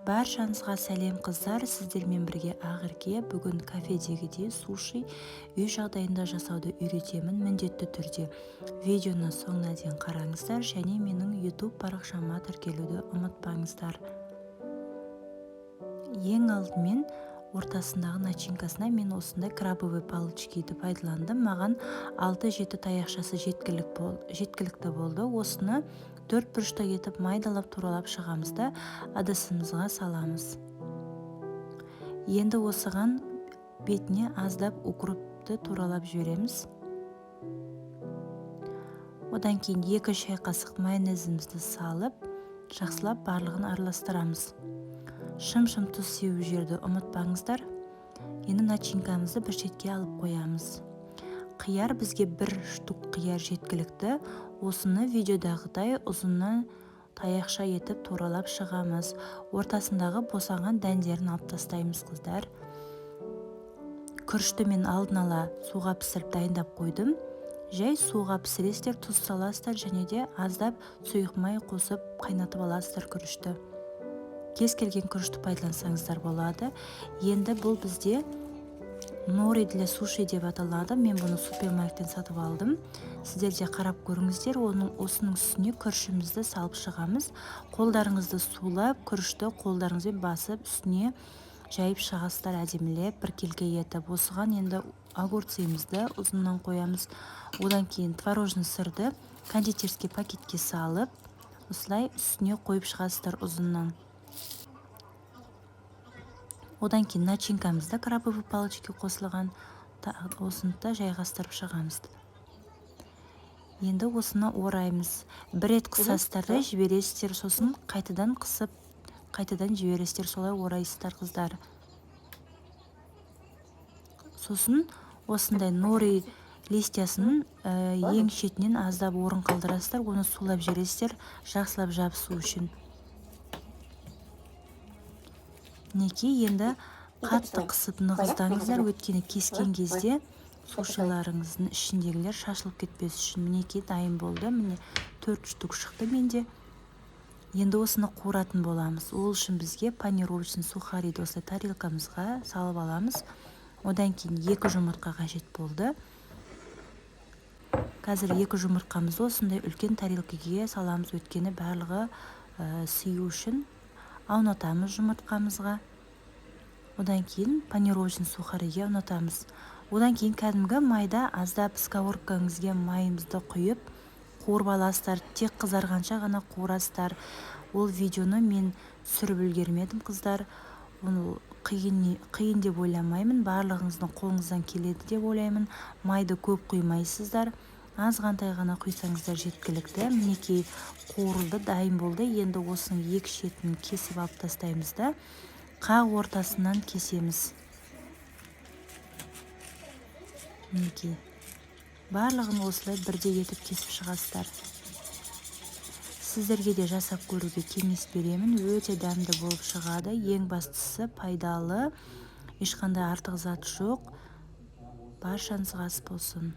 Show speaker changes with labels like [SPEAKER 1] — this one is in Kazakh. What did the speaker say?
[SPEAKER 1] Баршаңызға сәлем, қыздар! Сіздермен бірге Ақерке. Бүгін кафедегідей суши үй жағдайында жасауды үйретемін. Міндетті түрде видеоны соңына дейін қараңыздар және менің YouTube парақшама тіркелуді ұмытпаңыздар. Ең алдымен ортасындағы начинкасына мен осындай крабовый палочкиді пайдаландым. Маған 6-7 таяқшасы жеткілікті болды. Осыны төрт бұрышты етіп майдалап, туралап шығамыз да, ыдысымызға саламыз. Енді осыған бетіне аздап укропты туралап жібереміз. Одан кейін 2 шай қасық майонезімізді салып, жақсылап барлығын араластырамыз. Шым-шым тұз сеуіп жіберуді ұмытпаңыздар. Енді начинкамызды бір шетке алып қоямыз. Қияр, бізге бір штук қияр жеткілікті. Осыны видеодағыдай ұзыннан таяқша етіп туралап шығамыз. Ортасындағы босаған дәндерін алып тастаймыз, қыздар. Күрішті мен алдын ала суға пісіріп дайындап қойдым. Жай суға пісіресіздер, тұз саласыздар және де аздап сұйық май қосып қайнатып аласыздар күрішті. Кез келген күрішті пайдалансаңыздар болады. Енді бұл бізде нори для суши деп аталады. Мен бұны супермаркеттен сатып алдым. Сіздер де қарап көріңіздер. Осының үстіне күрішімізді салып шығамыз. Қолдарыңызды сулап, күрішті қолдарыңызбен басып, үстіне жайып шығасыздар әдемілеп, біркелкі етіп. Осыған енді огурцымызды ұзыннан қоямыз. Одан кейін творожный сырды кондитерский пакетке салып, осылай үстіне қойып шығасыздар ұзыннан. Одан кейін начинкамызды, крабовый палочки қосылған, осыны да жайғастырып шығамыз. Енді осыны ораймыз. Бір рет қысасыздар да жібересіздер, сосын қайтадан қысып, қайтадан жібересіздер, солай орайсыздар, қыздар. Сосын осындай нори листьясын ең шетінен аздап орын қалдырасыздар, оны сулап жібересіздер, жақсылап жабысу үшін. Мінекей, енді қатты қысып нығыздаңыздар, өйткені кескен кезде сушиларыңыздың ішіндегілер шашылып кетпес үшін. Мінекей, дайын болды. Міне, төрт штук шықты менде. Енді осыны қуыратын боламыз. Ол үшін бізге панировочный сухариді осылай тарелкамызға салып аламыз. Одан кейін екі жұмыртқа қажет болды. Қазір екі жұмыртқамызды осындай үлкен тарелкаге саламыз, өйткені барлығы сыю үшін. Аунатамыз жұмыртқамызға. Одан кейін панировочный сухариге аунатамыз. Одан кейін кәдімгі майда аздап сковородкаңызге майымызды құйып, қуырып аласыздар. Тек қызарғанша ғана қуырасыздар. Ол видеоны мен түсіріп үлгермедім, қыздар. Оны қиын, қиын деп ойламаймын, барлығыңыздың қолыңыздан келеді деп ойлаймын. Майды көп құймайсыздар, азғантай ғана құйсаңыздар жеткілікті. Мінекей, қуырылды, дайын болды. Енді осының екі шетін кесіп алып тастаймыз да, қақ ортасынан кесеміз. Мінекей, барлығын осылай бірдей етіп кесіп шығасыздар. Сіздерге де жасап көруге кеңес беремін. Өте дәмді болып шығады. Ең бастысы, пайдалы, ешқандай артық зат жоқ. Баршаңызға ас болсын!